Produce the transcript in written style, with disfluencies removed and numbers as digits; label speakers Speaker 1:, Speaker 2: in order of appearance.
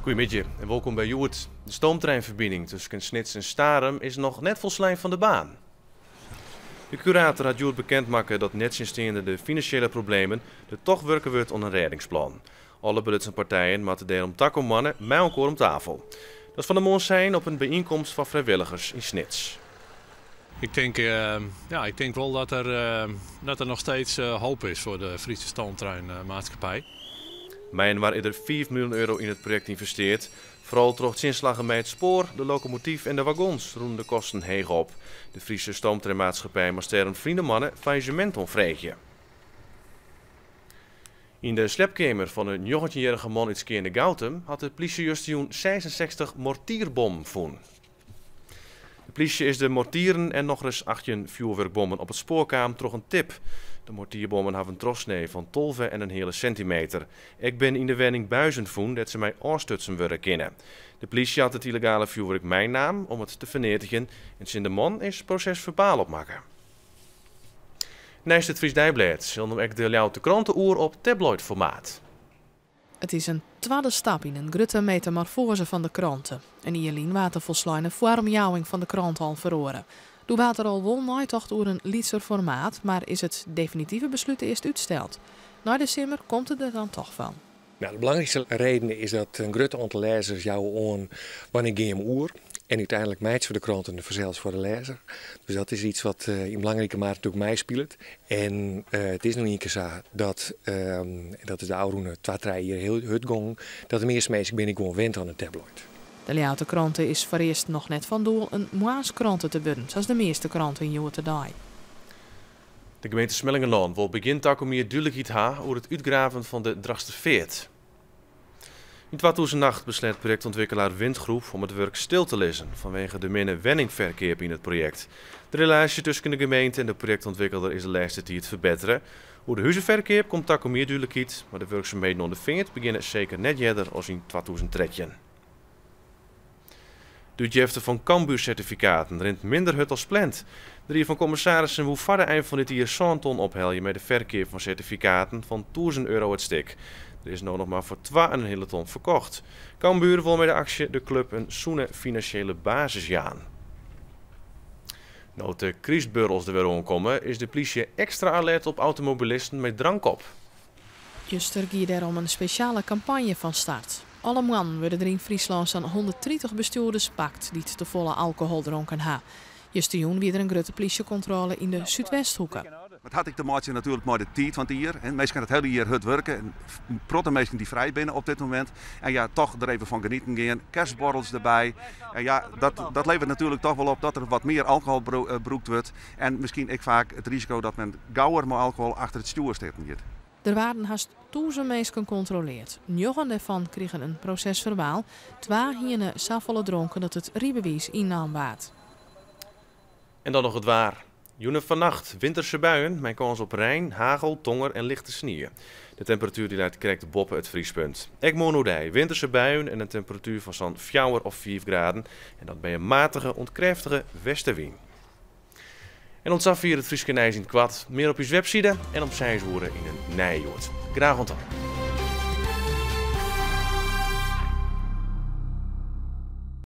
Speaker 1: Goeiemiddei en wolkom by Hjoed. De stoomtreinferbining tusken Snits en Starum is noch net folslein fan de baan. De kurator hat hjoed bekend makke dat nettsjinsteande de finansjele problemen der toch wurke wurdt oan in rêdingsplan. Alle belutsen partijen moatte dêrom takom moanne mei elkoar om tafel. Dat is fan 'e moarn sein op in byienkomst foar frijwilligers yn Snits.
Speaker 2: Ik tink, ja, ik tink wol dat er noch steeds hoop is foar de Friese Stoomtreinmaatschappij.
Speaker 1: Mei-inoar is der 5 miljoen euro yn it projekt ynvestearre. Foaral troch tsjinslaggen mei it spoar, de lokomotyf en de wagons rûnen de kosten heech op. De Friese Stoomtreinmaatschappij moast dêrom ferline moanne fallisemint oanfreegje. Yn de sliepkeamer fan in 19-jierrige man út Skearnegoutum hat de plysje justerjûn 66 mortierbommen fûn. De plysje is de mortieren en nochris 18 fjoerwurkbommen op it spoar kaam troch in tip. De mortierbommen hawwe in trochsnee fan 12,5 sintimeter. Ek binne yn de wenning buizen fûn dêr't se mei ôfstutsen wurde kinne. De plysje hat it yllegale fjoerwurk meinaam om it te ferneatigjen en tsjin de man is proses-ferbaal opmakke. Neist it Fries Deiblêd sil no ek de Ljouwerter Krante oer op tabloidformaat.
Speaker 3: It is in twadde stap yn in grutte metamorfoaze fan de krante. In jier lyn waard de folsleine foarmjouwing fan de krante al feroare. Doe waard der al wol neitocht oer in lytser formaat, mar is it definitive beslút earst útsteld. Nei de simmer komt it der dan toch fan.
Speaker 4: Nou, de belangrykste reden is dat in grut oantal lêzers jouwe oan wannear gean jim oer. En úteinlik meitsje we de kranten fansels foar de lêzer. Dus dat is yts wat yn belangrike mate natuerlik meispilet. En it is no ien kear sa dat, en dat is de ôfrûne 2, 3 jier hiel hurd gongen, dat de measte minsken binne gewoan wend oan in tabloid.
Speaker 3: De Ljouwerter Krante is foarearst noch net fan doel in moarnskrante te wurden, sa as de measte kranten hjoed-de-dei.
Speaker 1: De gemeente Smellingerlân wol begjin takom jier dúdlikheid ha oer it útgraven fan de Drachtsterfeart. Yn 2008 besleat projektûntwikkelaar Windgroep om it wurk stil te lizzen fanwege de minne wenningferkeap yn it projekt. De relaasje tusken de gemeente en de projektûntwikkelder is de lêste tiid ferbettere. Oer de huzeferkeap komt takom jier dúdlikheid, mar de wurksumheden oan de feart begjinne seker net earder as yn 2013. De útjefte fan Cambuur-sertifikaten rint minder hurd as pland. De Rie fan Kommissarissen woe foar de ein fan dit jier sân ton ophelje mei de ferkeap fan sertifikaten fan 1000 euro it stik. Der is no noch mar foar 2,5 ton ferkocht. Cambuur wol mei de aksje de klup in sûne finansjele basis jaan. No't de krystbuorrels der wer oankomme, is de plysje ekstra alert op automobilisten mei drank op.
Speaker 3: Juster gie dêrom in spesjale kampanje fan start. Alle moannen wurde der yn Fryslân sa'n 130 bestjoerders pakt dy't tefolle alkohol dronken ha. Justerjûn wie der in grutte plysjekontrôle yn de Súdwesthoeke.
Speaker 5: It hat ek te meitsjen natuerlik mei de tiid fan it jier. Minsken it hiele jier hurd wurke. In protte minsken dy't frij binne op dit momint. En ja, toch der even fan genieten gean. Kerstborrels derby. En ja, dat leveret natuerlik toch wol op dat der wat mear alkohol brûkt wurdt. En miskien ek faak it risiko dat men gauer mei alkohol achter it stjoer sitten giet.
Speaker 3: Der waarden hast 1000 minsken kontrolearre. Njoggen dêrfan krigen in proses-ferbaal. Twa hiene safolle dronken dat it rydbewiis ynnaam waard.
Speaker 1: En dan noch it waar. Jûn en fannacht winterske buien, mei kâns op rein, hagel, tonger en lichte snie. De temperatuer dy leit krekt boppe it friespunt. Ek moarn oerdei winterske buien en in temperatuer fan sa'n 4 of 5 graden. En dat by in matige oant krêftige westewyn. En oant safier it Fryske nijs yn it koart. Mear op ús webside en om 6 oere yn in nije Hjoed. Graach oant dan.